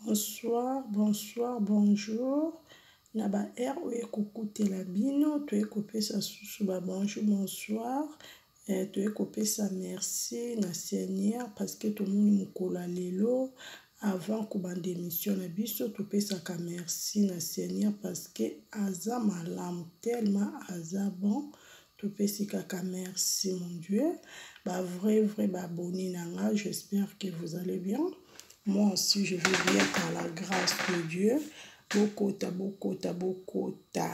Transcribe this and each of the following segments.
Bonsoir, bonsoir, bonjour. Na ba heure oyo ekokutela bino, toye kopesa susu ba bonjour, bonsoir. Eh, toye kopesa merci na Seigneur parce que tomoni mokolo ya lelo avant kobanda émission na biso topesaka merci na Seigneur parce que aza malamu tellement aza bon topesi kaka merci mon Dieu ba vrai vrai ba abonnés na nga j'espère que vous allez bien moi aussi je vais bien par la grâce de Dieu bokota bokota bokota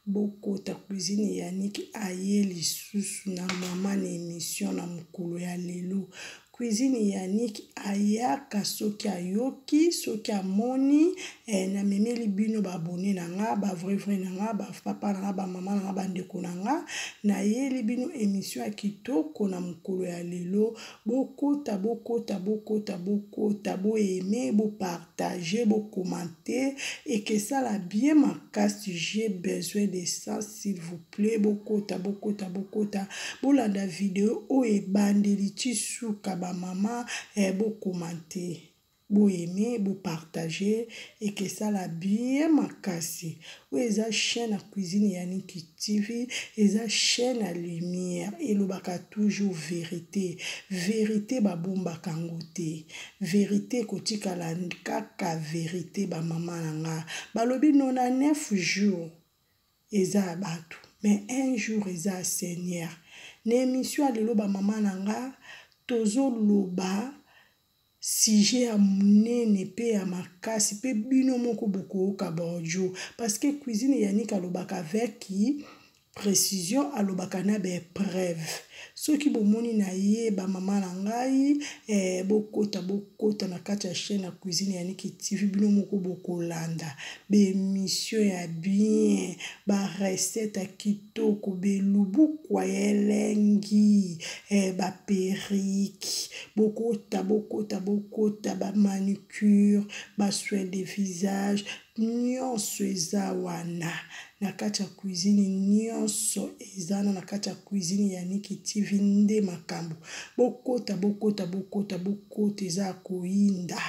bokota cuisine Yannick aye lisusu na mama na émission na mokolo ya lelo cuisine Yannick ayaka soki ayoki soki amoni eh, namemeli bino baabone na nga ba vrai vrai na nga ba papa na nga ba mama na nga bandeko na nga nayeli bino émission ya kitoko na mokolo ya lelo bokota bokota bokota bokota boaime bopartage bokomante ekesala bien makasi j'ai besoin de ça s'il vous plaît bokota bokota bokota bolanda video oyo ebandeli ti suka bamama eh, bokomante boaime bopartage ekesala bien makasi oyo eza chaîne ya cuisine ya Niki TV eza chaîne ya lumière elobaka toujours verité verité babombaka yango te verité ekotikala kaka verité bamama na nga balobi 99 jours eza ya bato mais un jour eza ya seigneur na émission ya lelo bamama na nga tozoloba sujet ya munene pe ya makasi pe bino moko bokooka ba audio parce que cuisine Yannick alobaka avec précision alobaka na ba épreuve soki bomoni na ye ba mama na ngai eh, bokota bokota na kati ya chaîne ya cuisine Yannick TV bino moko bokolanda ba émission ya bien ba recette ya kitoko belubukwa ya elengi eh, ba perruque bokota bokota bokota ba manucure ba soin de visage nyonso eza wana na kati ya cuisine nyonso eza wana na kati ya cuisine ya Niki TV nde makambo bokota bokota bokota bokota eza ya koyinda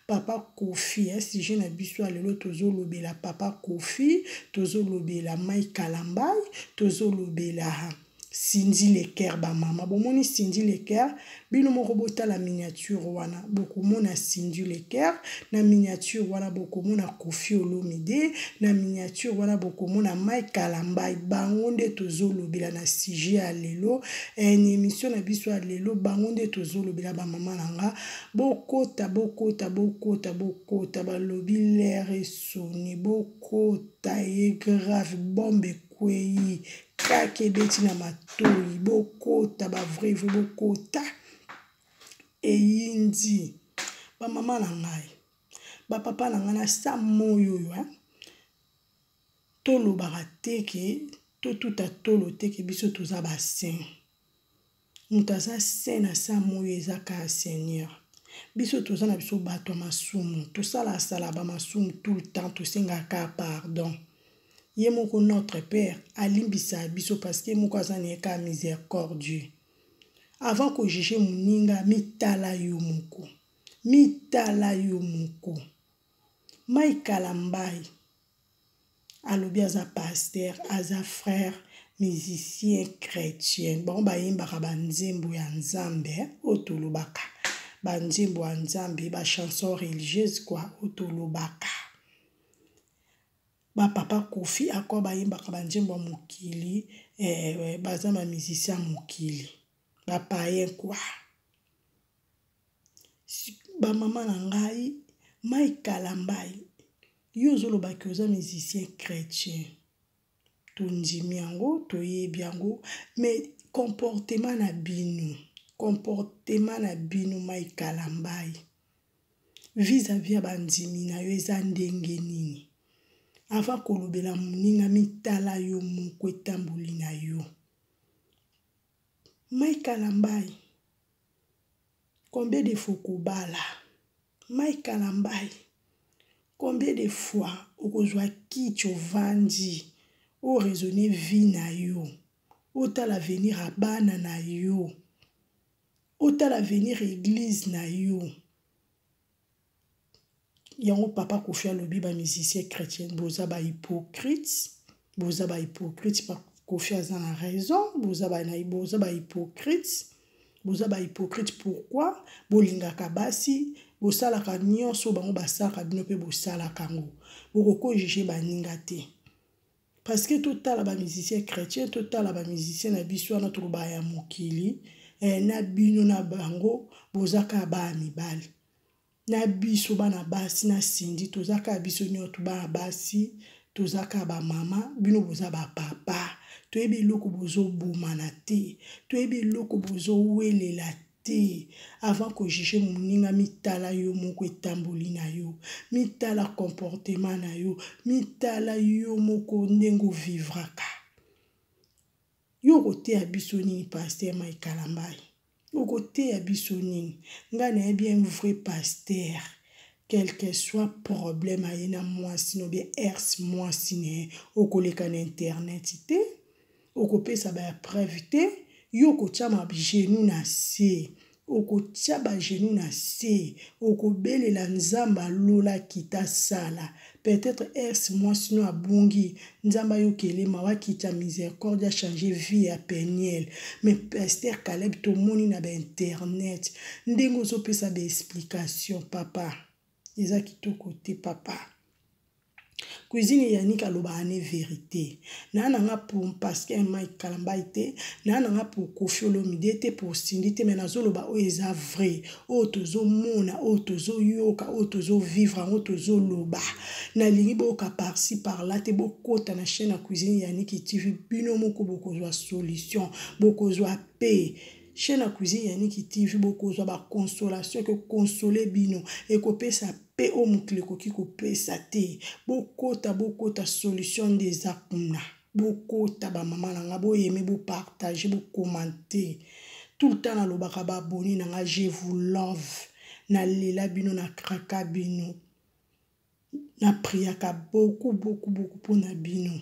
papa Koffi eh, sujet na biso ya lelo tozolobela papa Koffi tozolobela Mike Kalambay tozolobela Cindy Leker ba mama bomoni Cindy Leker bino moko botala miniature wana bokomona Cindy Leker na miniature wana bokomona Koffi Olomide na miniature wana bokomona Mike Kalambay bango nde tozolobela na sujet ya lelo eh, na émission na biso ya lelo bango nde tozolobela ba mama na nga bokota bokota bokota bokota balobi l'heure esoni bokota ye grave bombe ekweyi kaka ebeti na matoyi bokota ba vrai vrai bokota eyindi bamama na ngai bapapa na ngai na sa moi oyo eh? tolobaka te ke totuta tolo te ke biso toza basin moto aza saint na sa moi eza kaka seigneur biso toza na biso bato ya masumu tosalasala bamasumu tout le temps tosengaka kaka pardon ye moko notre père alimbisa biso parce que ye moko aza na ye kaka miséricordieux avant kojuge moninga mitala yo moko mitala yo moko Mike Kalambay alobi aza pasteur aza frère musicien chrétien bango bayembaka banzembo ya nzambe oyo tolobaka banzembo ya nzambe ba chanson religieuse kua oyo tolobaka ba papa Koffi akwa bayembaka banzembo ya mokili eh, baza ba musicien ya mokili ba payen kua ba mama na ngai Mike Kalambay yo ozoloba ke oza musicien chrétien tondimi yango toyebi yango mais comportement na bino comportement na bino Mike Kalambay vis-à-vis ya bandimi na yo eza ndenge nini avant kolobela moninga mitala yo moko etamboli na yo Mike Kalambay combien de fois okobala Mike Kalambay combien de fois okozwa kiti ovandi oraisonne vie na yo otala avenir ya bana na yo otala avenir ya eglise na yo. Yango papa Koffi alobi ba musiciens chrétiens boza ba hypocrites, boza ba hypocrites, Koffi aza na raison, boza ba boza ba hypocrites, boza ba hypocrites pourquoi bolingaka basi, bosalaka nyonso bango basalaka bino pe bosalaka yango. Bokoko juger baninga te. Parce que totala ba musiciens chrétiens, totala ba musiciens na biso wana toloba ya mokili, eh, na bino na bango boza kaka bana mibali. Na biso bana basi na Cindy toza kaka biso nyonso bana basi, toza kaka ba mama, bino boza ba papa. Toyebi eloko bozobomana te, toyebi eloko bozowelela te. Avant ko juger moninga, mitala yo moko etamboli na yo, mitala comportement na yo, mitala yo moko ndenge ovivraka. Yo okoteya biso nini, pasteur Mike Kalambay? Okoteya biso nini? Ngai nayebi un vrai pasteur, quel que soit problème aye na mwasi no bien ers mwasi na ye, okoleka na internet te, okopesa ba preuve te, yo okotia ma genou na se, okotia ba genou na se, okobelela Nzambe alola kita sala. Peut-être ers mwasi no abungi, Nzambe ayokele mawa kita miséricorde a changer vie ya Peniel. Mais pasteur Caleb tomoni na ba internet ndenge ozopesa ba explication papa, eza kitoko te papa. Cuisine Yannick alobaka ne vérité. Na nanga pour parce que Mike Kalambay te, na nanga pour Koffi Olomide te, pour Cindy te, mais nazoloba oyo eza vrai. Oyo tozomona, oyo tozoyoka, oyo tozovivre, yango tozoloba. Nalingi boyoka par-ci par-là te, bokota na chaîne ya Cuisine Yannick TV, bino moko bokozwa solution, bokozwa paix. Chaîne ya Cuisine Yannick TV, bokozwa ba consolation ke consoler bino, ekopesa pe oyo mokili ekoki kopesa te. Bokota, bokota, solution nde eza kuna. Bokota ba mama na nga, boyeme, bopartage, bokommente. Tout le temps nalobaka ba abonné na nga, je vous love. Nalela bino, na kraka bino. Na priaka beaucoup, beaucoup, beaucoup mpona bino.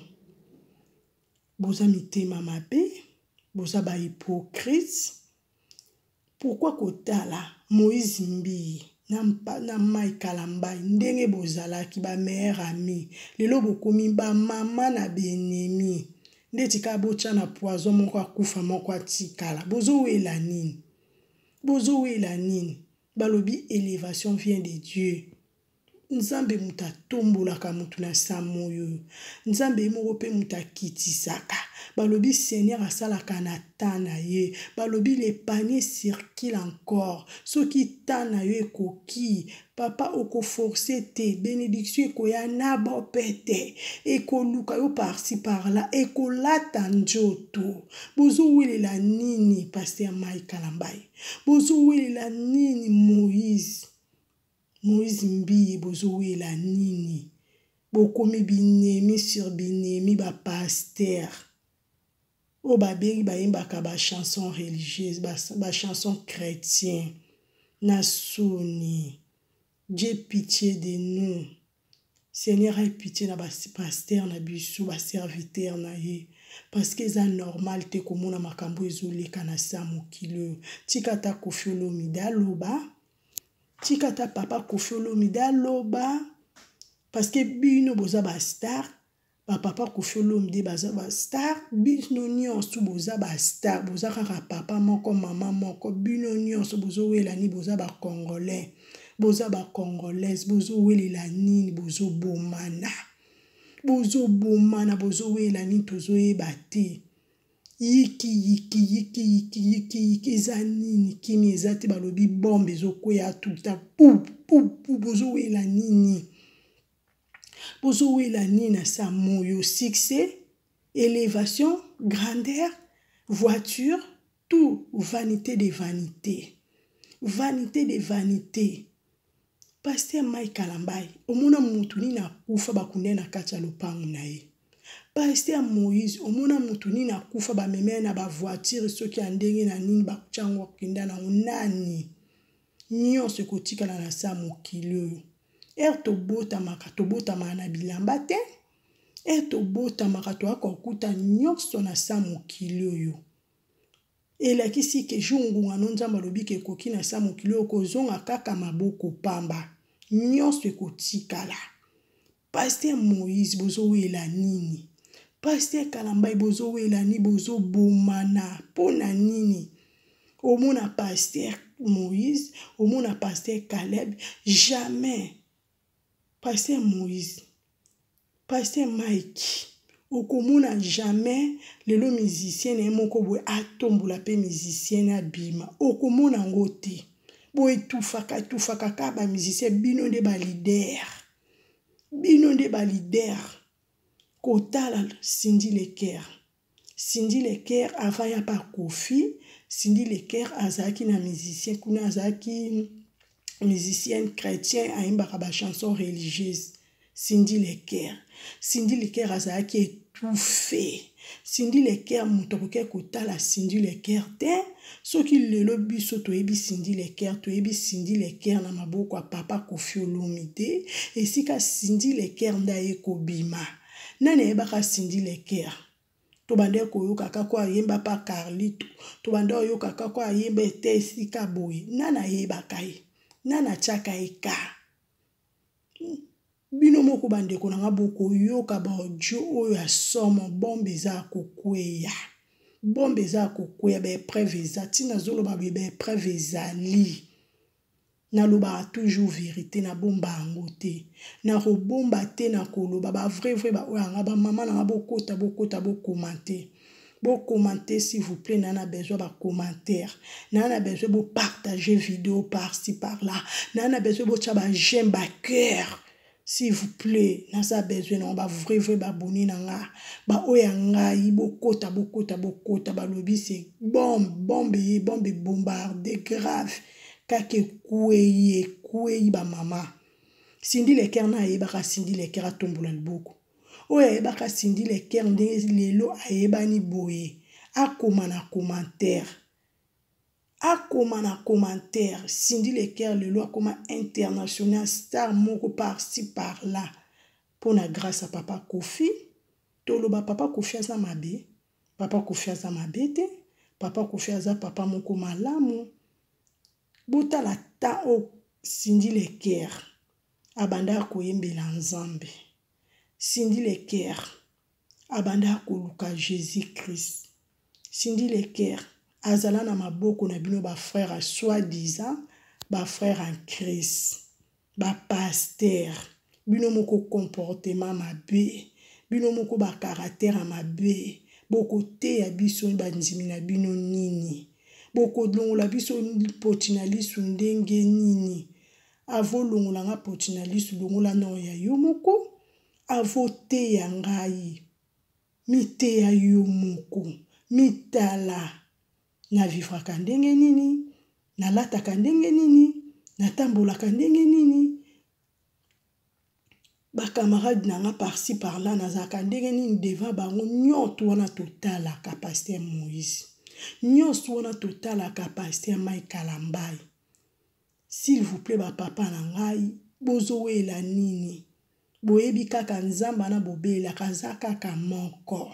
Boza mitema mabe, boza ba hypocrite. Pourquoi kotala Moïse Mbiye na Mike Kalambay ndenge bozalaki ba meilleur ami, lelo bokomi ba mama na benemi, ndeti kaka botya na poison moko akufa moko atikala. Bozowela nini? Bozowela nini? Balobi élévation vient de Dieu. Nzambe moto atombolaka moto na sa moyo. Nzambe ye moko pe moto akitisaka. Balobi Seigneur asalaka na temps na ye. Balobi le panier circule encore. Soki temps na yo ekoki, papa okoforcer te, bénédiction ekoya na bopete, ekoluka yo par-ci par-là, ekolata nzoto. Bozowelela nini, pasteur Mike Kalambay? Bozowelela nini, Moïse? Moïse Mbiye, bozowela nini? Bokomi binemi sur binemi ba pasteur. Oyo babengi bayembaka ba chanson religieuse, ba chanson chrétien. Na soni. Dieu pitié de nous. Seigneur ait pitié na ba pasteur na biso, ba serviteur na ye. Parce que eza normal te komona makambo ezoleka na sa mokili oyo. Tika ata Koffi Olomide aloba. Tika ata papa Koffi Olomide aloba. Parce que bino boza ba star, ba papa Koffi Olomide baza ba star, bino nyonso boza ba star, boza kaka papa moko mama moko, bino nyonso bozowela nini, boza ba congolais, boza ba congolaise, bozowelela nini, bozobomana, bozobomana, bozowela nini, tozoyeba te. Yiki yiki yiki yiki yiki yiki eza nini, kimi eza te, balobi bombe ezokweya tout le temps, pou pou pou, bozowela nini? Bozowela nini na sa moyo? Succès, élévation, grandeur, voiture, tout vanité de vanité. Vanité de vanité. Pasteur Mike Kalambay, omona mutu nini akufa bakunda na kati ya lopango na ye. Pasteur Moïse, omona mutu nini akufa bamema ye na ba voiture soki ya ndenge na nini bakutia yango akenda nango nani? Nyonso ekotikala na sa mokili oyo. Ere tobotamaka, tobotamaka na bilamba te. Ere tobotamaka, toyaka kokuta nyonso na sa mokili oyo. Elakisi ke jour ngunga no Nzambe alobi ke ekoki na sa mokili oyo kozonga kaka maboko pamba. Nyonso ekotikala. Pasteur Moïse bozowela nini? Pasteur Kalambay bozowela nini? Bozobomana mpo na nini? Omona pasteur Moïse, omona pasteur Caleb, jamais. Pasteur Moïse, pasteur Mike, okomona jamais lelo musicien na ye moko boye atombola mpe musicien na abima, okomona yango te. Boetufaka etufaka kaka ba musicien, bino nde ba leader, bino nde ba leader. Kotala Cindy Le Cœur, Cindy Le Cœur avant ya pa Koffi, Cindy Le Cœur azalaki na musicien kuna, azalaki musicienne chrétien, ayembaka ba chanson religieuse. Cindy Le Cœur, Cindy Le Cœur azalaki étouffé. Cindy Le Cœur, moto akoki kotala Cindy Le Cœur te. Soki lelo biso toyebi Cindy Le Cœur, toyebi Cindy Le Cœur na maboko ya papa Koffi Olomide, esika Cindy Le Cœur nde aye kobima. Nani ayebaka Cindy Le Cœur? Tobanda koyoka kaka ayemba pa Carlito, tobanda koyoka kaka ayemba ete esika boye. Nani ayebaka ye? Nani atiaka ye ka? Bino moko bandeko na nga bokoyoka ba audio oyo ya somo, bombe eza ya kokweya, bombe eza ya kokweya, ba épreuve eza ntina zoloba boye, ba épreuve ezali. Nalobaka toujours vérité, nabomba yango te, nakobomba te, nakoloba ba vrai vrai ba oyo yanga ba mama na nga. Bokota, bokota, bokomante, bokomante s'il vous plaît. Naa na besoin ba commentaire, naa na besoin bopartage vidéo par-ci par-là, naa na besoin botya ba j'aime, ba cœur s'il vous plaît. Naza besoin nango, ba vrai vrai baboni na nga, baoyo ya ngai. Bokota, bokota, bokota. Balobi c'est bombe, bombe ye, bombe bombarde grave kaka ekwei, ekwei bamama. Cindy Le Cœur na ayebaka Cindy Le Cœur, atombola liboko. Oyo ayebaka Cindy Le Cœur ndenge lelo ayebani boye, akoma na commentaire, akoma na commentaire. Cindy Le Cœur lelo akoma international star moko par-ci par-là mpona grâce ya papa Koffi. Toloba papa Koffi aza mabe? Papa Koffi aza mabe te, papa Koffi aza papa moko malamu. Botala ta oyo Cindy Le Cœur abandaka koyembela Nzambe, Cindy Le Cœur abandaka koluka Jésus Christ, Cindy Le Cœur azala na maboko na bino ba frère, soi-disant ba frère en Christ, ba pasteur. Bino moko comportement mabe, bino moko ba caractère ya mabe. Bokoteya biso bandimi na bino nini? Bokolongola biso poti na lisu ndenge nini? Avolongola nga poti na lisu, longola nao ya yo moko. Avoteya ngai, miteya yo moko, mitala navivraka ndenge nini, nalataka ndenge nini, natambolaka ndenge nini, bakamarade na nga par-ci par-là nazalaka ndenge nini devant bango. Nyonso wana totalaka pasteur Moïse, nyonso wana totalaka pasteur Mike Kalambay. S'il vous plaît, bapapa na ngai, bozowela nini? Boyebi kaka Nzambe na bobelaka aza kaka moko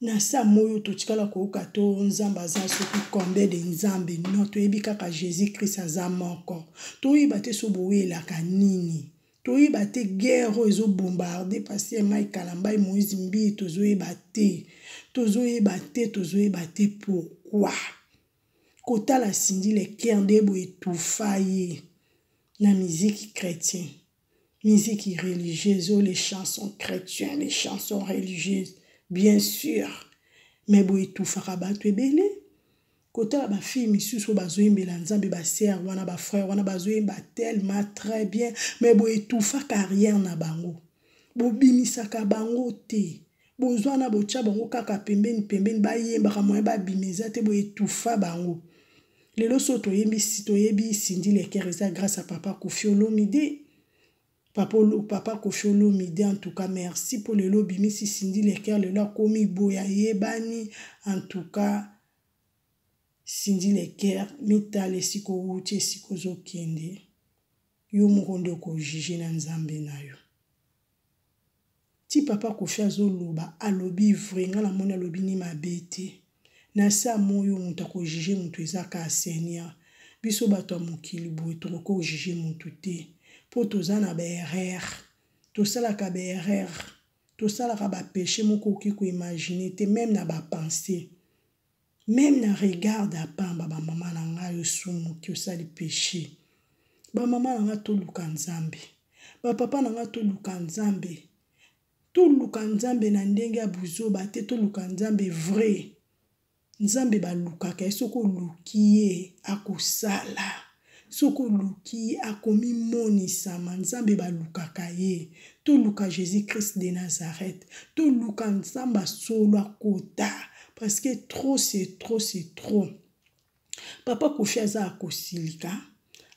na sa moyo. Totikala koyoka to Nzambe aza soki combien de Nzambe? Non, toyebi kaka Jésus Christ aza moko. Toyeba te so bowelaka nini, toyeba te guerre oyo ezobombarde pasteur Mike Kalambay, Moïse Mbiye. Tozoyeba te, tozoyeba te, tozoyeba te pourquoi. Kotala Cindy Le Cœur nde boye etufa ye na musique chrétien, musique religieuse oyo, les chansons chrétiennes, les chansons religieuses bien sûr, mais boye etufaka bato ebele. Kotala bafille misusu oyo bazoyembela Nzambe, basere wana, bafrère wana bazoyemba tellement très bien, mais boye etufa carrière na bango. Bobimisaka bango te, bozwa na botya bango kaka pembeni pembeni, bayembaka moyen babima eza te. Boye etufa bango. Lelo so toyebi, toyebi Cindy Le Cœur eza grâce à papa Koffi Olomide. Papa, papa Koffi Olomide, en tout cas merci mpo lelo obimisi Cindy Le Cœur, lelo akomi boye, ayebani. En tout cas Cindy Le Cœur, mitala esika owuti, esika ozokende, yo moko nde okojuge na Nzambe na yo. Ti papa Koffi azoloba, alobi vrai, nga namoni alobi ni mabe te. Na sa moyo moto akojuge moto eza kaka Seigneur. Biso bato ya mokili boye tokoki kojuge motu te mpo toza na baerreur, tosalaka baerreur, tosalaka bapeche moko okoki koimagine te, meme na bapense, meme na regard ya pamba. Bamama na ngai, osumuki, osali peche. Bamama na ngai, toluka Nzambe. Bapapa na ngai, toluka Nzambe. Toluka Nzambe na ndenge ya buzoba te, toluka Nzambe vrai. Nzambe balukaka ye, soki oluki ye akosala, soki oluki ye akomimonisama. Nzambe balukaka ye. Toluka Jésus Christ de Nazareth, toluka Nzambe solo akota, parce que trop c'est trop, c'est trop. Papa Kofi aza akosilika,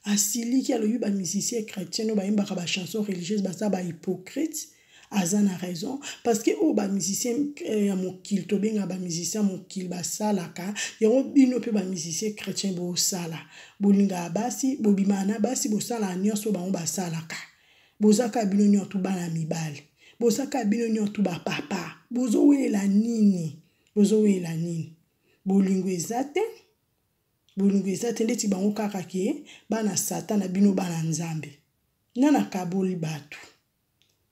asiliki, alobi bamusicien chrétien oyo bayembaka bachanson religieuse baza bahypocrite. Aza na raison, parce que oyo bamusicien ya mokili, tobenga bamusicien mokili, basalaka yango. Bino mpe bamusicien chrétien bosala, bolingaka basi, bobimaka na basi, bosalaka nyonso bango basalaka. Bozaka bino nyonso bana mibali, bozaka bino nyonso bapapa. Bozowelela nini? Bozowelela nini? Bolingo eza te, bolingo eza te. Ndeti bango kaka ke bana Satan na bino bana Nzambe. Nana akaboli bato?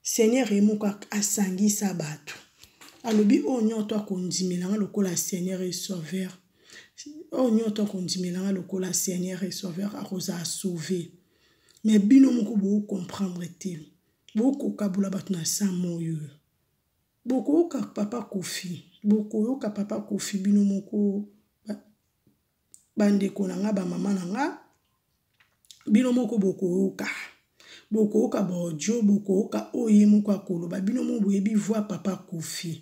Seigneur ye moko asangisa bato. Alobi oyo nyonso akondimelanga lokola Seigneur et Sauveur, oyo nyonso akondimelanga lokola Seigneur et Sauveur akozala sauvé. Mais bino moko bocomprendre te, bokokabola bato na sa moyo oyo. Bokoyoka papa Kofi, bokoyoka papa Kofi bino moko. Bandeko na nga, bamama na nga, bino moko bokoyoka, bokoyoka baaudio, bokoyoka oyo ye moko akoloba. Bino moko boyebi voix papa Kofi.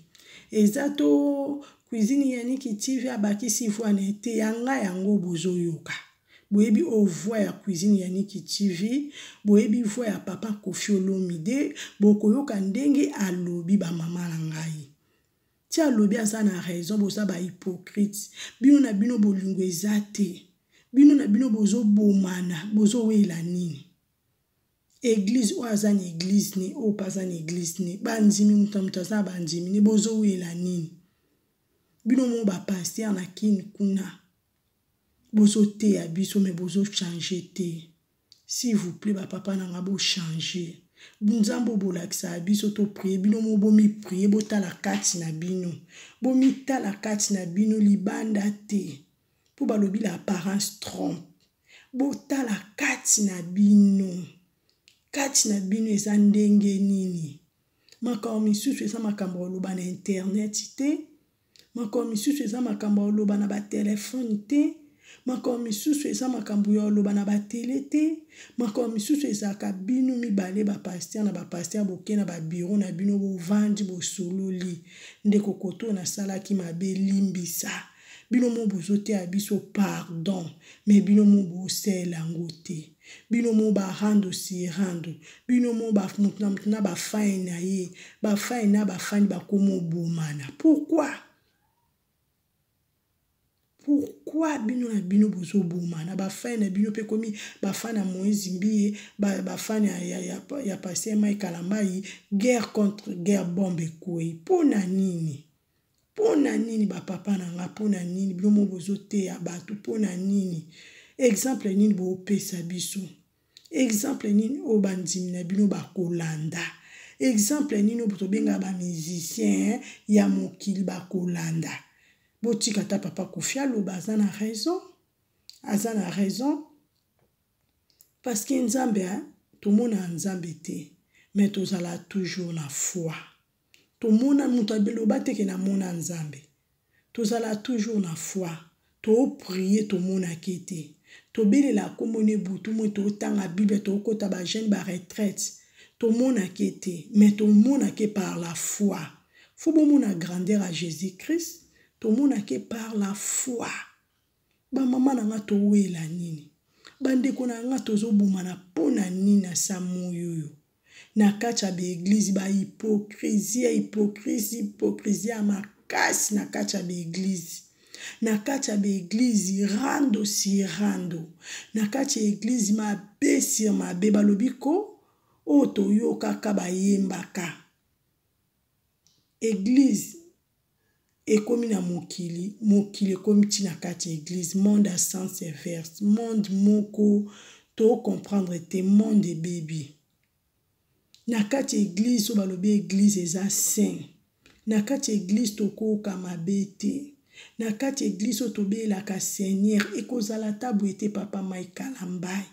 Eza to Cuisine Yaniki TV abakisi voix na ye te, yanga yango bozoyoka. Boyebi oyo voix ya Cuisine Yaniki TV, boyebi voix ya papa Kofi Olomide. Bokoyoka ndenge alobi. Bamama na ngai, ti alobi aza na raison. Boza bahypocrite bino na bino, bolingo eza te. Bino na bino bozobomana, bozowela nini? Église oyo aza na église ne, oyo mpe aza na église ne, bandimi moto na moto aza na bandimi ne. Bozowela nini? Bino mo bapasteur na Kini kuna bozoteya biso, me bozochange te. S'il vous plaît, bapapa na nga, bochange. Nzambe bolakisaka biso toprie, bino mo bomiprie. Botala kati na bino, bomitala kati na bino, libanda te, mpo balobi l'apparence trompe. Botala kati na bino, kati na bino eza ndenge nini. Makambo misusu eza makambo ya koloba na internet te, makambo misusu eza makambo ya koloba na batelefone te, makambo misusu eza makambo ya koloba na batele te. Makambo misusu ezalaka bino mibale, bapasteur na bapasteur, boke na babiro na bino, bovandi, bosololi: ndeko, koto nasalaki mabe, limbisa. Bino mo bozoteya biso pardon, me bino mo bosala yango te. Bino mo barando si rando, bino mo motu na motu na bafani na ye, bafani na bafani bakoma obomana. Pourquoi? Pourquoi bino na bino bozobomana? Bafani na bino mpe komi bafani ya Moïse Mbiye, bafani ya pasteur Mike Kalambayi, guerre contre guerre, bombe ekwei. Mpo na nini? Mpo na nini, bapapa na nga? Mpo na nini bino mo bozoteya bato? Mpo na nini? Exemple nini boopesa biso? Exemple nini oyo bandimi na bino bakolanda? Exemple nini oyo tobengaka bamusicien ya mokili bakolanda? Botika ata papa Kofi aloba, aza na raison, aza na raison, parce que Nzambe, tomona Nzambe te, mais tozala toujours na foi. Tomona moto aloba te ke namona Nzambe. Tozala toujours na foi, toprie. Tomonaki te, tobelela komona ebutu moi, totanga Bible, tokota bajeûne, baretraite. Tomonaki te, mais tomonaki par la foi. Fo bomona grandeur ya Jésus Christ. Tomonaki par la foi. Bamama na nga, towela nini? Bandeko na nga, tozobomana mpo na nini? Na sa moi oyo na kati ya baeglize, bahypocrisie ya hypocrisie, hypocrisie ya makasi na kati ya baeglize, na kati ya baeglize, rando si rando na kati ya eglize, mabe sur mabe. Balobi ko oyo toyokaka bayembaka église. Ekomi na mokili, mokili ekomi ti na kati ya eglise, monde à sens inverse, monde moko to comprendre te, monde ebebi. Na kati ya eglise oyo balobi eglise eza saint. Na kati ya eglise tokoyoka mabe te. Na kati ya eglise oyo tobelaka Seigneur ekozala ata boye te papa Mike Kalambay.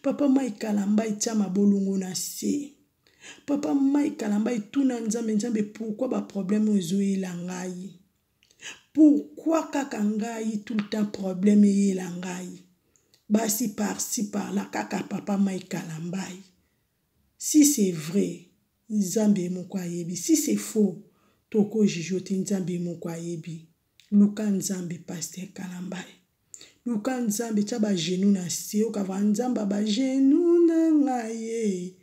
Papa Mike Kalambay tia mabolongo na se. Papa Mike Kalambay tuna Nzambe, Nzambe pourquoi ba problème oyo ezoyela ngai? Pourquoi kaka ngai tout le temps problème eyela ngai? Basi par-ci par-là kaka papa Mike Kalambay. Si c'est vrai, Nzambe ye moko ayebi. Si c'est faux, toko juge te Nzambe ye moko ayebi. Luka Nzambe pasteur Kalambay. Luka Nzambe tia ba genoux na se yoka va Nzambe ba genoux na ngai ye.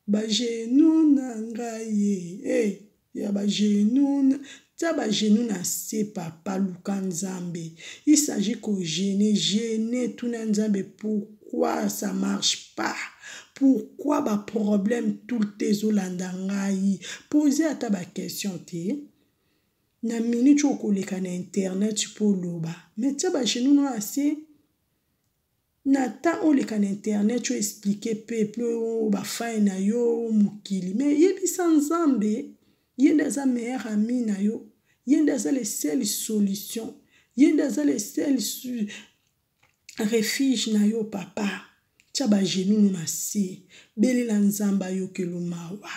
Ba genoux na ngai ye. Hey, ya ba genoux tia ba genoux na se papa luka Nzambe. Il s'agit ko jeûner, jeûner tuna Nzambe pourquoi ça marche pas. Pourquoi ba problème tout le temps ezolanda ngai. Poser ata ba question te. Na minute oyo okoleka na internet mpo oloba mais tia ba genoux na se na temps oleka na internet oyo explique peuple oyo bafai na yo mokili mais yebisa Nzambe ye nde aza meilleur ami na yo ye nde aza le seul solution ye nde aza le seul refuge na yo papa tia ba genoux no na se belela Nzambe ayokelo mawa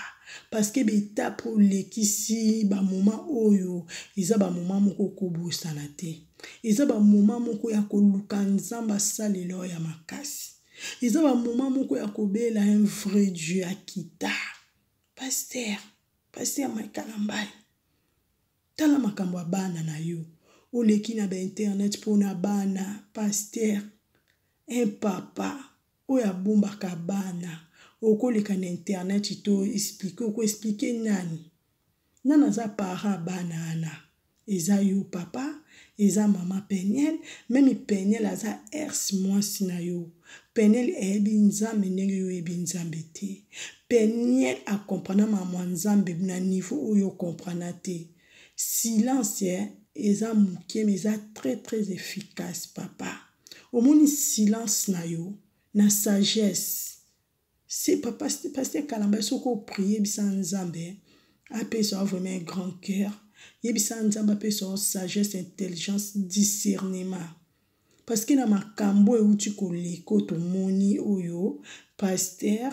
parce que ba etape olekisi ba moment oyo eza ba moment moko okobosana te eza ba moment moko ya koluka Nzambe asalela oyo ya makasi eza ba moment moko ya kobela un vrai Dieu akita pasteur pasteur Mike Kalambay tala makambo ya bana na yo oleki na ba internet mpona bana pasteur un papa oyo abombaka bana okoleka na internet to explique oko explique nani nani aza parent bana wana eza yo papa eza mama Peniel meme Peniel aza ers mwasi na yo Peniel ayebi Nzambe ndenge yo oyebi Nzambe te Peniel akomprena mama Nzambe na niveau oyo okomprena te silence eza moke mais eza très très efficace papa omoni silence na yo na sagesse se papa pasteur Kalamba soki oprie yebisa Nzambe apesa yo vraiment un grand cœur yebisa Nzambe apesa yo sagesse intelligence discernement parce que na makambo euti koleka oyo tomoni oyo pasteur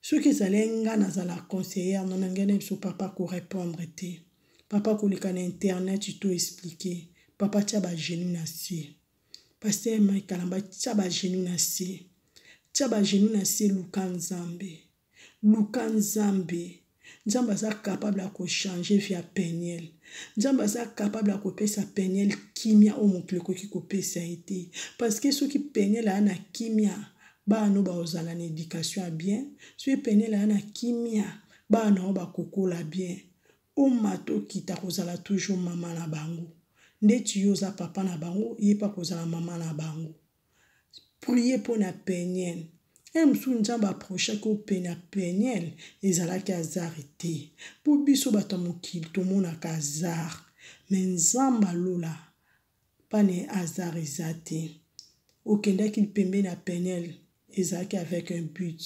soki ezali nga nazala conseillère no na ngai na biso papa korépondre te papa koleka na internet to explique papa tia ba genoux na se pasteur Mike Kalamba tia ba genoux na se tia ba genoux na se luka Nzambe luka Nzambe Nzambe aza capable ya kochange vie ya Peniel Nzambe aza capable ya kopesa Peniel kimia oyo mokili ekoki kopesa ye te parce que soki Peniel aya na kimia bana no bakozala na éducation ya bien soki Peniel aya na kimia bana oyo bakokola bien omata okita kozala toujours mama na bango ndeti yo oza papa na bango ye mpe akozala mama na bango prie mpo na Peniel e mosusu Nzambe approchaki ope na Peniel ezalaki hasard te mpo biso bato ya mokili tomonaka hasard me Nzambe alola pane hasard eza te okendaki pembeni ya Peniel ezalaki avec un but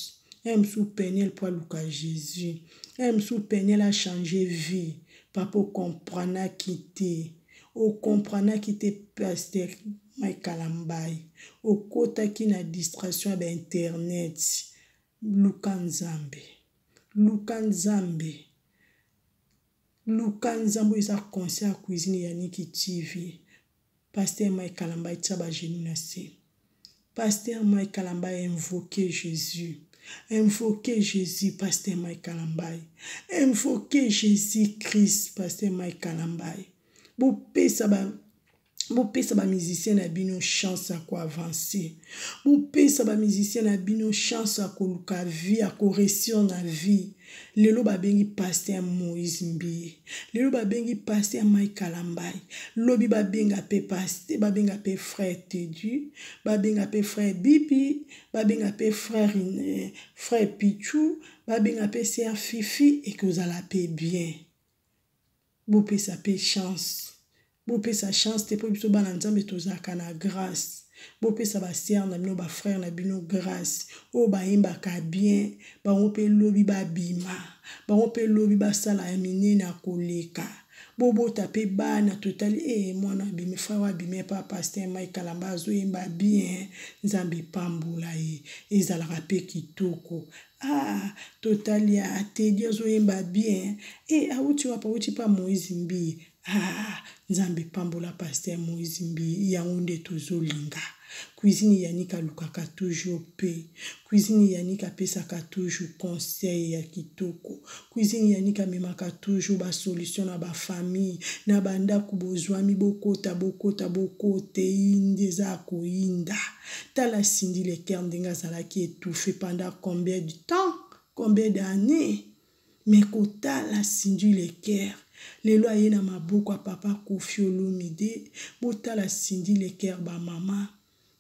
un mosusu Peniel mpo aluka Jésus un mosusu Peniel achange vie papa okomprenaki te okomprenaki te pasteur Mike Kalambay okotaki na distraction ya bainternet luka Nzambe luka Nzambe luka Nzambe eza conseil ya cuisine ya Niki TV pasteur Mike Kalambay tia ba genoux na se pasteur Mike Kalambay invoquer Jésus invoquer Jésus pasteur Mike Kalambay invoquer Jésus Christ pasteur Mike Kalambay bopesa ba bopesa bamusicien na bino chance ya koavance bopesa bamusicien na bino chance ya koluka vie ya koresir na vie lelo babengi pasteur Moïse Mbiye lelo babengi pasteur Mike Kalambay lobi babenga mpe pasteur babenga mpe frère Tedu babenga mpe frère Bibi babenga mpe frère, frère Pichu babenga mpe sœur Fifi ekozala mpe bien. Bopesa pe chance. Bopesa chance te po biso bana Nzambe tozalaka na grace. Bopesa ba sœur na bino ba frère na bino grace. Oyo bayembaka bien, bango pe lobi babima. Bango pe lobi basala ya minene ya koleka. Bobota pe bana totali eh mwana abimi frère abimi epa pasteur Mike Kalamba azoyemba bien. Nzambe pambola ye. Ezalaka pe kitoko. Ah, totali ah, Teddy azoyemba bien. Eh, awuti wapi? Awuti pa Moïse Mbiye. Ah, Nzambe pambola pasteur Moïse Mbiye. Yango nde tozolinga. Cuisine Yannick alukaka toujours pe. Cuisine Yannick apesaka toujours conseil ya kitoko. Cuisine Yannick amemaka toujours ba solution na ba famille, na ba ndaku bozwami bokota bokota bokote yindi eza ya koyinda. Tala Cindy le cœur ndenge azalaki étouffe pendant combien du temps, combien d'années? Mais kotala Cindy le cœur lelo aye na maboko ya papa Koffi Olomide, botala Cindy le cœur ba mama.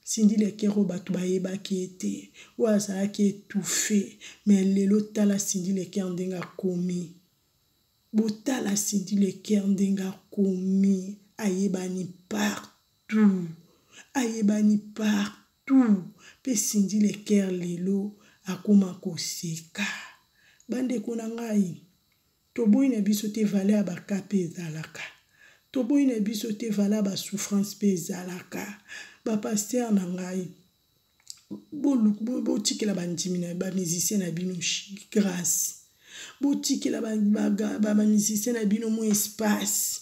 Cindy le cœur oyo bato bayebaki ye te, oyo azalaki étouffe, mais lelo tala Cindy le cœur ndenge akomi. Botala Cindy le cœur ndenge akomi, ayebani partout, ayebani partout. Pe Cindy le cœur lelo akoma koseka. Bandeko na ngai, toboyi na biso te valeur ya ba cas pe ezalaka. Toboyi na biso te valeur ya ba souffrance pe ezalaka. Ba pasteur na ngai, botikela bandimi na ba musicien na bino grâce. Botikela ba musicien na bino mwa espace.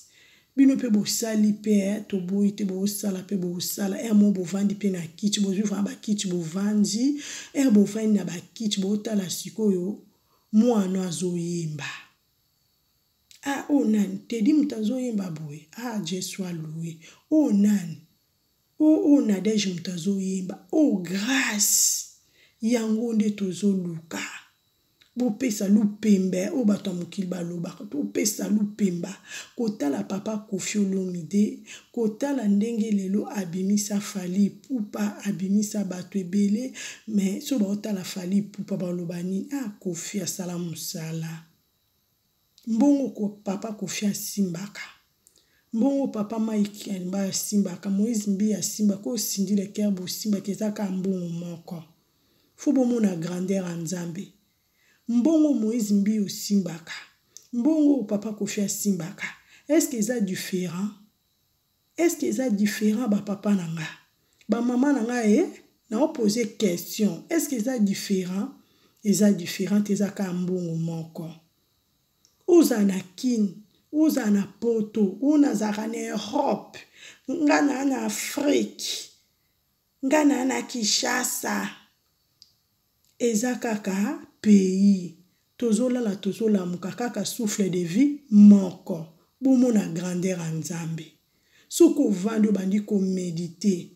Bino pe bosali pe, eh, toboyi te bosala pe bosala. Eh, mo bovandi pe na kiti, bozwi vraiment ba kiti bovandi. Eh, bovandi na ba kiti, botala sikoyo mwana azoyemba. Ah, oh nani? Teddy moto azoyemba boye. Ah, Dieu soit loué. Oh nani? Oh, oh Nadège moto azoyemba. Oh, grâce. Yango nde tozoluka. Bopesa lupemba oyo bato ya mokili balobaka, topesa lupemba. Kotala papa Koffi Olomide, kotala ndenge lelo abimisa Fally Ipupa, abimisa bato ebele, mais soki baotala Fally Ipupa baloba nini? Ah, Koffi asala mosala. Mbongo ko papa Koffi asimbaka. Mbongo papa Mike Kalamba asimbaka, Moïse Mbiye asimbaka, oyo Cindy Le Cœur bosimbaka eza kaka mbongo moko. Faut bomona grandeur ya Nzambe. Mbongo Moïse Mbiye osimbaka, mbongo oyo papa Koffi asimbaka, est-ce que eza différent? Est-ce que eza différent ba papa na nga? Ba mama na nga eh, nao poser question, est-ce que eza différent? Eza différent te, eza kaka mbongo moko. Ozala na Kin, ozala na Poto, oyo nazalaka na Europe, nga na na Afrique, nga na na Kinshasa, eza kaka pays. Tozolala tozolamuka kaka souffle de vie moko. Bomona grandeur ya Nzambe. Soki ovandi obandi ko mediter,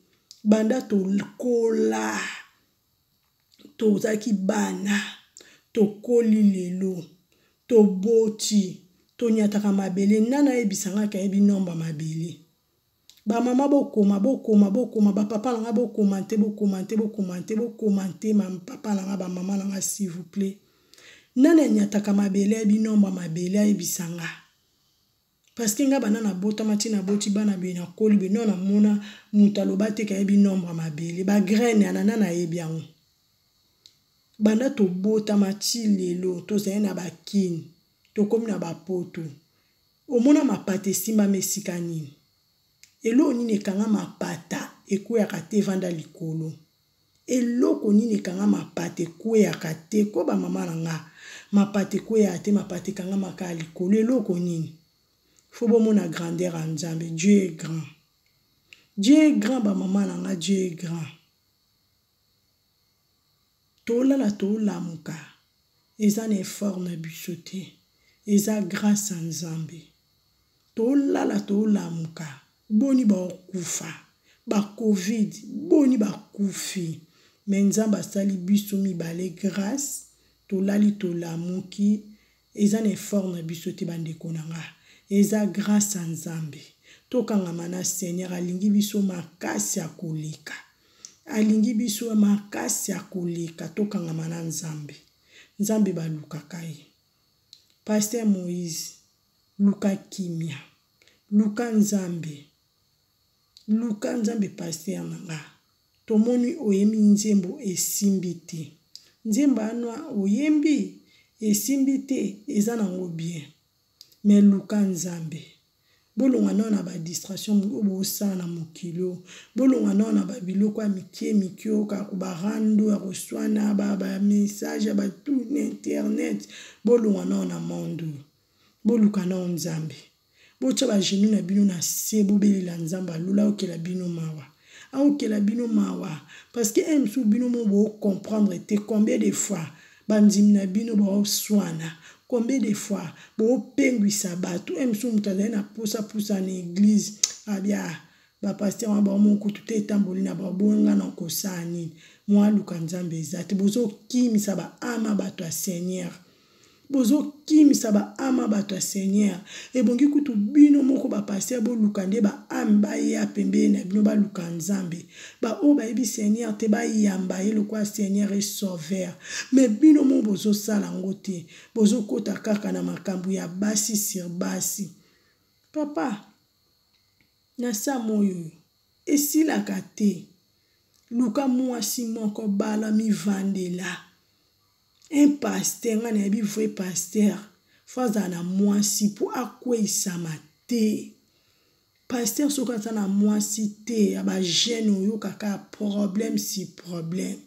banda tokola, tozalaki bana, tokoli lelo, toboti, tonyataka mabele, nani ayebisa nga ke ayebi nombre ya mabele? Ba mama bokoma bokoma bokoma ba papa na nga bokomante bokomante bokomante bokomante ma papa na nga ba mama na nga s'il vous plaît. Nani anyataka mabele ayebi nombre ya mabele ayebisa nga? Parce que nga banda nabotama ti naboti bana boye nakoli boye nanu namona mutu aloba te ke ayebi nombre ya mabele. Ba graines wana nani ayebi yango? Banda tobotama ti lelo tozali na ba kin tokomi na ba poto. Omona mapata esimbama esika nini? Eloko nini ekanga mapata ekweyaka te evanda likolo? Eloko nini ekanga mapata ekweyaka te? Ko ba mama na nga, mapata ekweyaka te, mapata ekangama kaka likolo. Eloko nini? Faut bomona grandeur ya Nzambe. Dieu est grand. Dieu est grand ba mama na nga, Dieu est grand. Tolala tolamuka eza na effort na biso te, eza grace ya Nzambe. Tolala tolamuka boni baokufa ba covid boni bakufi, mais Nzambe asali biso mibale grace, tolali tolamuki eza na effort na biso te bandeko na nga, eza grace ya Nzambe. Tokangama na Seigneur, alingi biso makasi ya koleka, alingi biso makasi ya koleka. Tokangama na Nzambe, Nzambe balukaka ye. Pasteur Moïse, Luka kimia. Luka Nzambe. Luka Nzambe pasteur na nga. Tomoni oyembi nzembo esimbi te. Nzembo wana oyembi esimbi te eza nango bien. Mais luka Nzambe. Bolongwa nao na ba distraction oyo bosala na mokili oyo. Bolongwa nao na ba biloko ya mikie mikie oyo kaka ba rando ya koswana ba ba message ya ba tout na internet. Bolongwa nao na monde oyo. Boluka nao Nzambe. Botia ba genoux na bino na se bobelela Nzambe ya lola aokela bino mawa. Aokela bino mawa parce que un mosusu bino mo bo comprendre te combien de fois bandimi na bino baoswana combien de fois boopengwisa bato un mosusu moto azali na posa pusa na eglise abia bapasteur wana baomo kutu te etamboli na bango bongo nga na kosala nini mwa aluka nzambe eza te bozokimisa baama bato ya seigneur Bozokimisa ba ame ya bato ya seigneur ebongi kutu bino moko ba pasteur boluka nde ba ame baya pembeni na bino baluka nzambe ba oyo bayebi seigneur te bayamba ye lokola seigneur et sauveur mais bino moko bozosala yango te bozokota kaka na makambo ya basi sur basi papa na sa moyo oyo esilaka te luka mwasi moko bala mivandela Un pasteur nga nayebi vrai pasteur faut azala na mwasi po akweyisama te pasteur soki aza na mwasi te ya ba jeune oyoka kaka problème si problème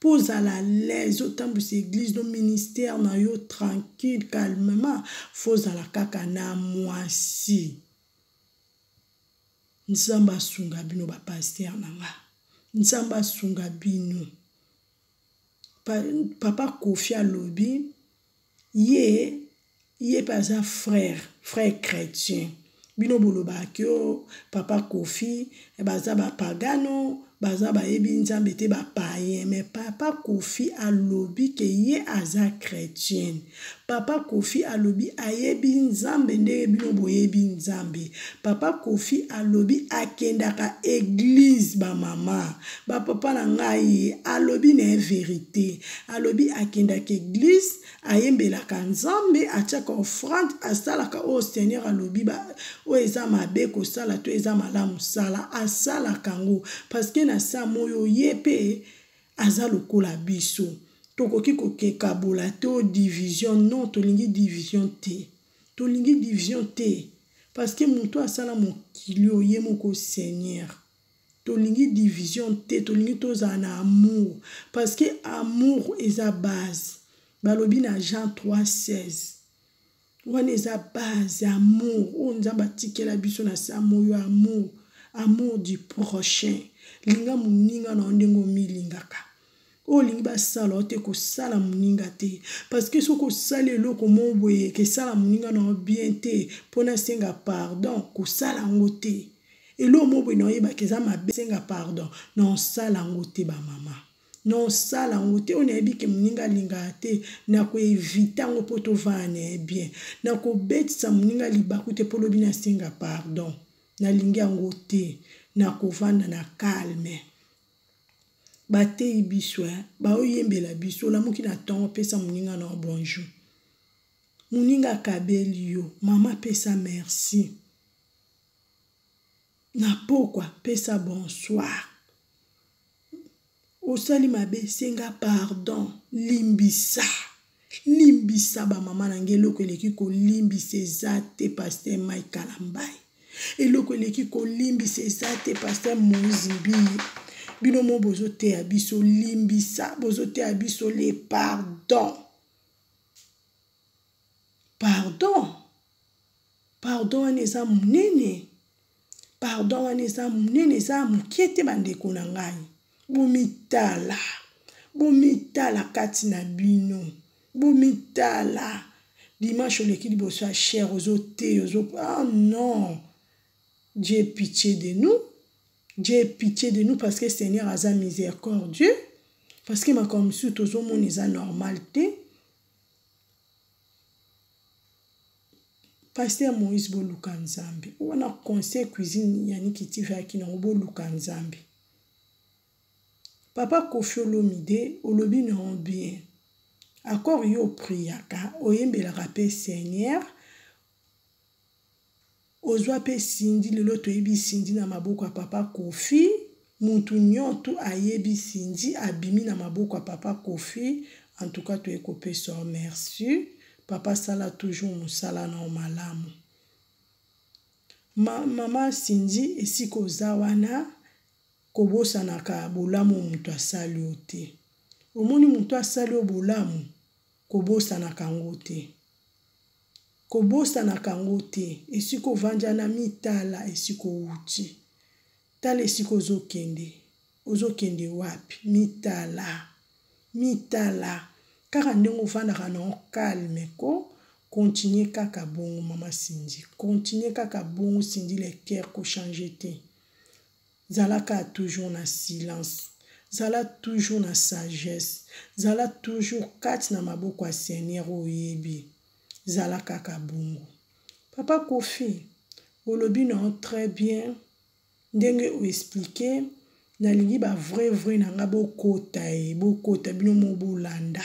po ozala à l'aise otambwisa église no ministère na yo tranquille calmement faut ozala kaka na mwasi nzambe asunga bino ba pasteur na nga nzambe asunga bino Papa koffi alobi ye ye pe aza frère frère chretien bino bolobaka ke oh papa koffi baza ba pagano baza bayebi nzambe te ba paien mais papa koffi alobi ke ye aza chretienne papa koffi alobi ayebi nzambe ndenge bino boyebi nzambe papa koffi alobi akendaka eglise ba mama ba papa na ngai alobi na ye verite alobi akendaka eglise ayembelaka nzambe atiaka offrande asalaka oyo seigneur alobi oyo eza mabe kosala to eza malamu sala asalaka yango parceke na sa moyo ye mpe aza lokola biso tokoki kokekabola to division non tolingi division te tolingi division te parceke moto asala mokili oyo ye moko seigneur tolingi division te tolingi tozala na amour parce que amour eza base balobi na jean 3 16 wana eza base ya amour oyo nzambe atikela biso na sa moyo amour amour du prochain linga moninga na yo ndenge omilingaka oyo olingi basala yo te kosala moninga te parce que soki osali eloko moko boye kesala moninga na yo bien te mpo nasenga pardon kosala yango te eloko moko boye na oyebaka eza mabe senga pardon na osala yango te bamama na osala yango te oyo nayebi ke moninga alingaka te nakoevite yango mpo tovanda na ye bien nakobetisa moninga libaku te mpo lobi nasenga pardon nalingi yango te nakovanda na calme bateyi biso eh, baoyembela biso olamuki na ntongo pesa moninga na bonjour moninga akabeli yo mama pesa merci na pokwa pesa bonsoir osali mabe senga pardon limbisa limbisa bamama na ngai eloko eleki kolimbisa eza te paster mike kalambai eloko eleki kolimbisa eza te paster moïse mbiye bino mo bozoteya biso limbisa bozoteya biso le pardon pardon pardon wana eza monene pardon wana eza monene eza moke te bandeko na ngai bomitala bomitala kati na bino bomitala dimanche oleki liboso ya cher ozoteya ozo ah non dieu pitié de nous dieu pitié de nous parce que seigneur aza miséricordieux parce que makambo mosusu tozomona eza normal te Pasteur Moïse boluka nzambe wana conseil cuisine ya Niki TV ayaki nango boluka nzambe papa Koffi Olomide olobi na yo bien accord yo opriaka oyembelaka pe Seigneur Ozwa mpe Cindy, lelo toyebi Cindy na maboko ya papa Koffi. Mutu nyonto ayebi Cindy abimi na maboko ya papa Koffi. En tout cas toye kopesa yo merci. Papa sala toujours mosala na yo malamu. Ma, mama Cindy esika oza wana kobosanaka bolamu moto asali yo te. Omoni moto asali yo bolamu kobosanaka yango te. Kobosanaka yango te. Esika ovandi wana mitala esika owuti. Tala esika ozokende. Ozokende wapi? Mitala. Mitala. Kaka ndenge ofandaka na yo calme ko continuer kaka bongo mama Cindy. Continuer kaka bongo Cindy le cœur ko changer te. Zala kaka toujours na silence. Zala toujours na sagesse. Zala toujours kati na maboko ya Seigneur oyo oyebi. Zala kaka bongo. Papa Koffi, olobi na yo très bien ndenge o expliquer nalingi ba vrai vrai na nga bokota ye bokota bino mo bolanda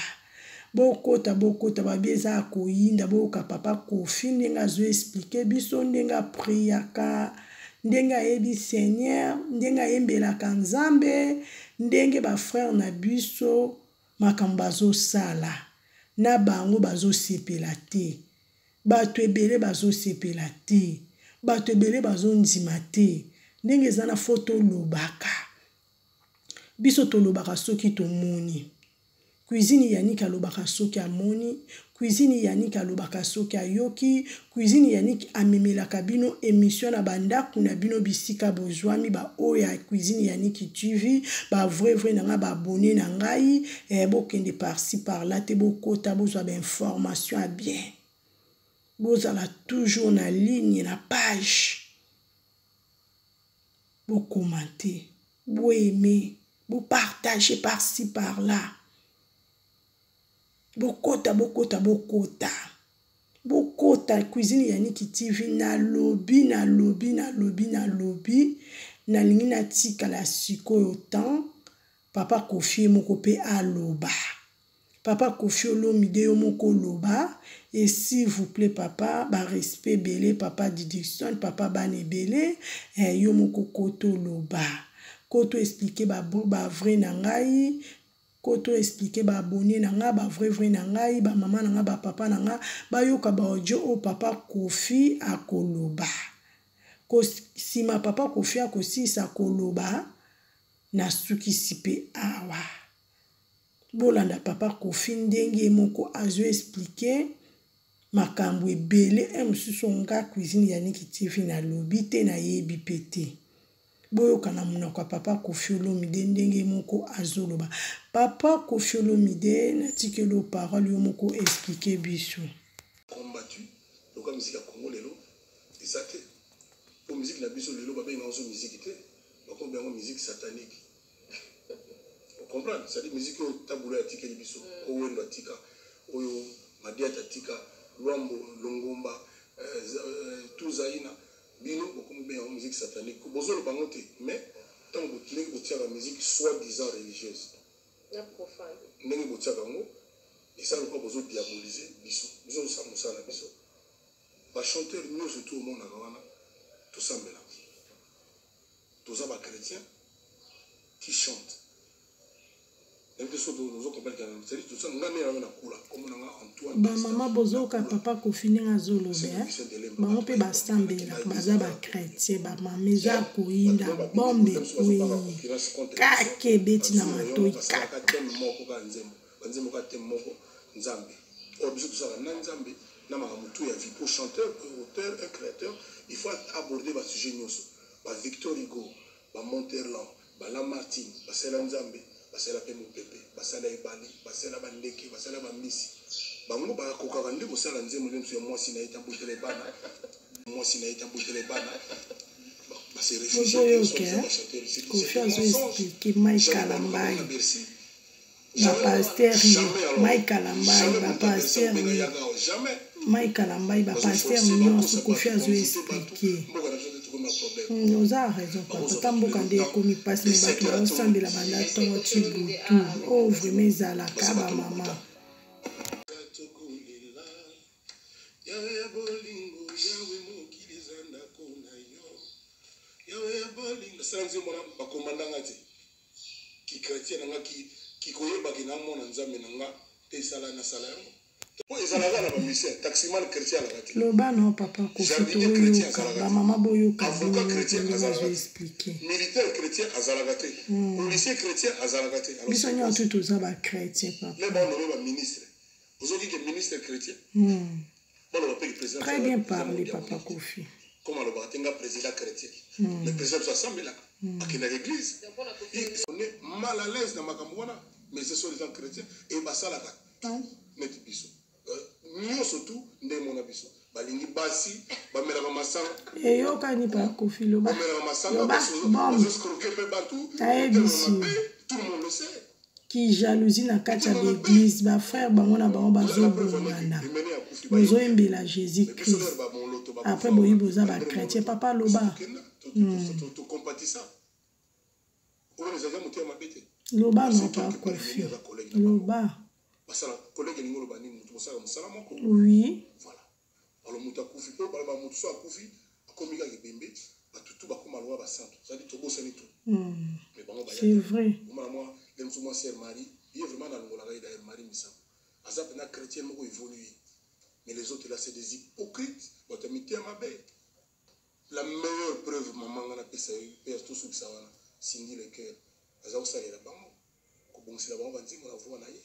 bokota bokota babi eza ya koyinda boyoka papa Koffi ndenge azo expliquer biso ndenge apriaka ndenge ayebi Seigneur ndenge ayembelaka Nzambe ndenge ba frère na biso makambo bazosala na bango bazosepela te bato ebele bazosepela te bato ebele bazondima te ndenge eza na fo tolobaka biso tolobaka soki tomoni cuisine Yannick alobaka soki amoni cuisine Yannick alobaka soki ayoki cuisine Yannick amemelaka bino émission na bandako na bino bisika bozwami baoyo ya cuisine Yannick TV ba vrai vrai na ngai baabonné na ngai eh, bokende par-ci par-là te bokota bozwa bainformation ya bien bozala toujours na ligne na page bokomante boaime bopartage par-ci par-là bokota bokota bokota bokota cuisine Yannick TV nalobi nalobi nalobi nalobi nalingi natikala sikoyo temps papa Koffi ye moko mpe aloba papa Koffi Olomide yo moko oloba et s'il vous plaît papa ba respect ebele papa Didixon papa bana ebele eh, yo moko koto oloba koto expliquer ba, ba vrai na ngai koto expliquer ba abonné na ngai ba vrai vrai na ngai ba mama na ngai ba papa na ngai bayoka ba audio oyo papa Koffi akoloba nsima papa Koffi akosilisa koloba nasukisi mpe awa bolanda papa Koffi ndenge ye moko azo expliquer makambo ebele e mosusu nga cuisine Yannick TV nalobi te nayebi mpe te boyoka na monoko ya papa Koffi Olomide ndenge moko azoloba papa Koffi Olomide natikeli yo parole yo moko explique biso combattu loka musique ya Congo lelo eza te po musique na biso lelo babenga yango so musique te bakomi yango musique satanique comprendre c'est-à-dire musique oyo tabulo atikeli biso mm. Owendo atika oyo Madiata atika Lwambo Longomba euh, euh, Tuzaina bino bokomi benga yango musique satanique bozoloba yango te mais ntango ndenge botiaka musique soit disant religieuse ndenge botiaka yango eza lokola bozodiaboliser biso biso tosala mosala na biso bachanteur nyonso to omonaka wana tosambelaka toza bachrétien qui chante Bamama bozoyoka papa Koffi ndenge azoloba eh? Bango mpe basambelaka baza bachrétien bamama eza koyinda bombe ekwei kaka ebeti na matoi kaka banzembo kaka te moko nzambe oyo biso tosalaka na nzambe na makambo tout ya vie pour chanteur auteur un créateur il faut aborder basujet nyonso ba Victor Hugo ba Monterland ba Lamartine basala nzambe basala mpe mopepe basala ebale basala bandeke basala bambisi bango bakokaka nde kosala nzembo nde mosu ya mwasi na ye tabotela ebana mwasi na ye tabotela ebana. Ozoyoka Koffi azo expliquer Mike Kalambay ba pasteur Mike Kalambay ba pasteur Mike Kalambay ba pasteur nyonso Koffi azo expliquer oza raison papa ta mboka nde ekomi mpasi me bato bazosambela banda ntongo ti butu oyo vraiment ezalaka bamama Yawe ya bolingo, Yawe mokili eza ndako. bolingo. Nasala nzembo wana, bakomanda nga te. Ki chrétien na nga, ki koyebaki na mwana Nzambe na nga te, esala nasala yango. Po ezalaka na bamusicien, taximan chrétien alaka te. Loba no, papa Kofi. Jardinier chrétien Toyoka. azalaka te. Bamama boyoka. Avocat Bino chrétien ndenge azalaka bazo te. expliquer. Militaire chrétien azalaka te. Policier chrétien azalaka te. Alors, Biso c'est nyonso toza bachrétien, papa. Mais banommer baministre, ozoki ke ministre chrétien, baloba mpe ke président. Très bien parlé, papa Kofi. Comme alobaka te, nga président chrétien, mais président biso asambelaka, akendaka église. On est mal à l'aise na makambo wana, mais ce sont les gens chrétiens et basalaka tout neti biso. Nyonso tout nde mona biso balingi basi, bamelaka masanga. Eyokani, papa Kofi, loba. Bamelaka masanga. Loba bombe. Bazoescroquer mpe bato. Nayebisi yo. Tout le monde le sait. Ki jalousie na kati ya baeglise, bafrère bango na bango bazobongana. Bozoyembela Jésus Christ, après boyi boza bachrétien. Papa, loba. Tocompatisa oyo ezalaki motema mabe te. Loba no, papa Kofi, loba. Basala collègue elingi oloba nini? Moto mosala mosala moko. Voilà. Alors moto akufi mpo baloba moto so akufi akomi kaka ebembe, bato tu bakóma lowa basantu, c'est-à-dire tobosani tout. Mais bango C'est vrai. Omona mwa le mosu, mwa sœur Marie, ye vraiment nalongolaka ye. D'ailleurs Marie Misango aza mpena chrétien moko évolué, mais les autres là, c'est des hypocrites, bato ya mitema mabe. La meilleure preuve, mama, nga napesa ye mpe tosukisa wana, Cindy Le Cœur aza kosalela bango, kobongisela bango banzembo na voix na ye,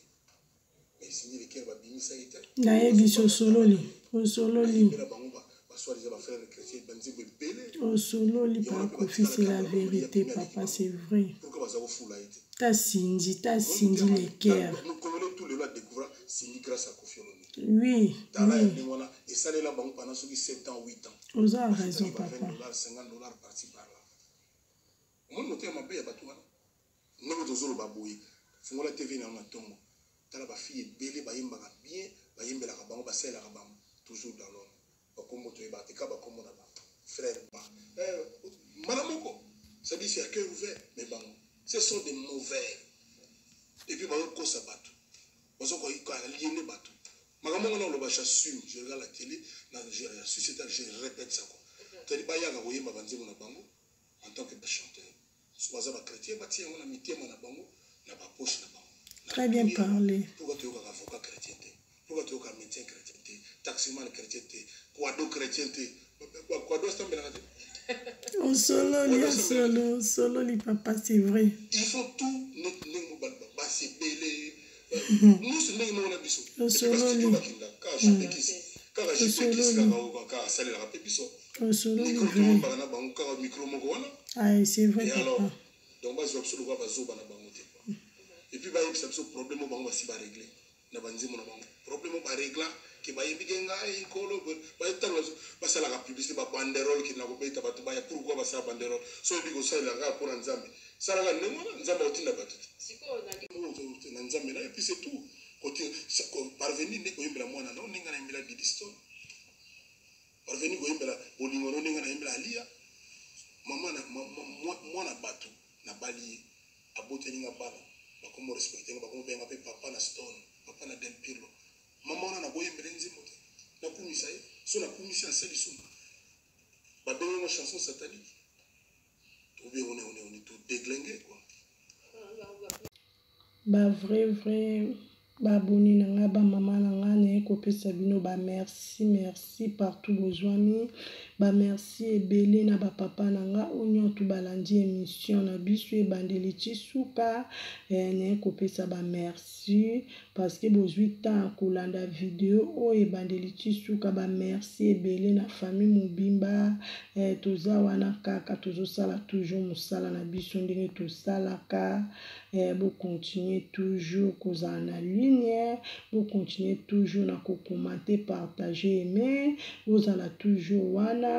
mais Cindy Le Cœur babimisa ye te. Nayebi so, osololi, osololi. Ayembela bango basoi-disant bafrère chrétien banzembo ebele. Osololi, papa Kofi, c'est la vérité, papa, c'est vrai. Pourquoi baza kofula ye te? Ta Cindy, ta Cindy Le Cœur. Congolais tout lelo adécouvra Cindy grâce à Kofi Olomide. Tala ya ndenge wana esalela bango pendant soki 7 ans, 8 ans. Oza raison, 20 papa. dollars, 50 $ par-ci par-là. Omoni motema mabe ya bato wana, ndenge tozoloba boye. Fungola TV na yo na ntongo, tala bafille ebele bayembaka bien, bayembelaka bango, basalelaka bango toujours dans l'homme. Bakombo toyebaka te, ka bakombo na bango frère ba mbala moko, c'est-à-dire c'est à cœur ouvert. Mais bango, ce sont des mauvais et puis bazokosa bato, bazokoaliene bato. Makambo ngo na oloba, j'assume, je regarde la télé na je je répète ça quoi. C'est-à-dire bayaka koyemba banzembo na bango en tant que bachanteur. So baza bachrétien, batia yango na mitema na bango, na bapoche na bango. Très bien parlé. Pourquoi toyokaka avocat chrétien te? Pourquoi toyokaka médecin chrétien te, taximan chrétien te, quado chrétien te? Quado asambelaka te. Osololi, osolo, osololi, papa, c'est vrai. Ils font tout ndenge basi ebele nyonso ndenge moko na biso. Osololi. Bakendaka kaka jpekisi, kaka jpekisi, kaka asalelaka mpe biso. Osololi. Micro Vrai. toyombaka na bango, kaka micro moko wana. Ah, c'est vrai. Et alors Papa. Donc bazwa biso lokola bazoba na bango te quoi. Et puis bayebisa biso problème oyo bango basi barégler na banzembo na bango, problème oyo barégla ke bayembi ke ngai nkolo. Ntango basalaka publicité, babanderole ke na kobeta bato baya. Pourquoi basala banderole? So oyebi kosalela kaka mpona Nzambe, salaka ndenge wana, Nzambe akotinda bato te na Nzambe na. Et puis c'est tout. Parvenir nde koyembela mwana na ndenge nayembela Didistone, parvenir koyembela bolingo no ndenge nayembela Alia. Mama na mwana bato nabali ye, aboteli nga bana, bakomo respecter nga, bakomo benga mpe papa na Stone, papa na Del Pirlo. Mama wana nakoyembela nzembo te, nakumisa ye? So nakumisi, asali sumu, babengi ngo chanson satanique ou bien on est tout déglingué quoi. Bavrai vrai baabonnés na nga, bamama na nga, naye kopesa bino bamerci, merci partout bozwami. Bamerci ebele na bapapa na nga oyo nyonso balandi émission na biso ebandeli ti suka. Naye kopesa bamerci parce que bozwi temps ya kolanda video oyo ebandeli ti suka. Bamerci ebele na famille mobimba. Toza wana kaka, tozosala toujours mosala na biso ndenge tosalaka. Bocontinue toujours kozala na ligne, bocontinue toujours na kocommenter, partage, aimer, bozala toujours wana.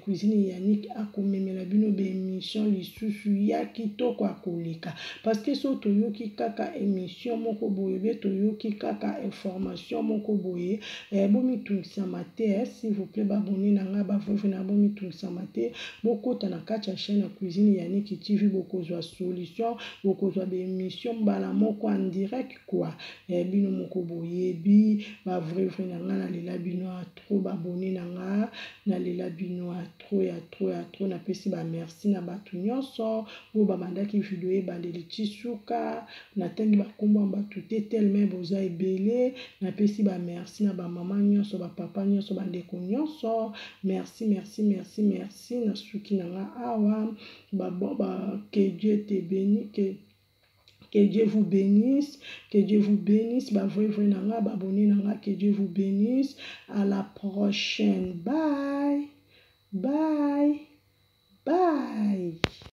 Cuisine Yannick akomemela bino baémission lisusu ya kitoko akoleka, parce que so toyoki kaka émission moko boye be, toyoki kaka information moko boye, bomitungisama te. S'il vous plaît, baabonnés na nga, baveuve na, bomitungisama te. Bokota na kati ya chaîne ya Cuisine Yannick TV, bokozwa solution, bokozwa baémission mbala moko en direct quoi. Eh, bino moko boyebi ba vrai vrai na nga, nalela bino ya trop. Ba abonnés na nga, nalela bino ya trop, ya trop, ya trop. Napesi ba merci na bato nyonso oyo babandaki video ebandeli ti suka. Natangi bakombo ya bato te tellement boza ebele. Napesi ba merci na bamama nyonso, bapapa nyonso, bandeko nyonso. Merci, merci, merci, merci. Nasuki na nga awa. Ba, que Dieu te bénisse, que Dieu vous bénisse, que Dieu vous bénisse, ba vrai vrai na nga, ba abonnés na nga, que Dieu vous bénisse. À la prochaine. Bye. Bye. Bye.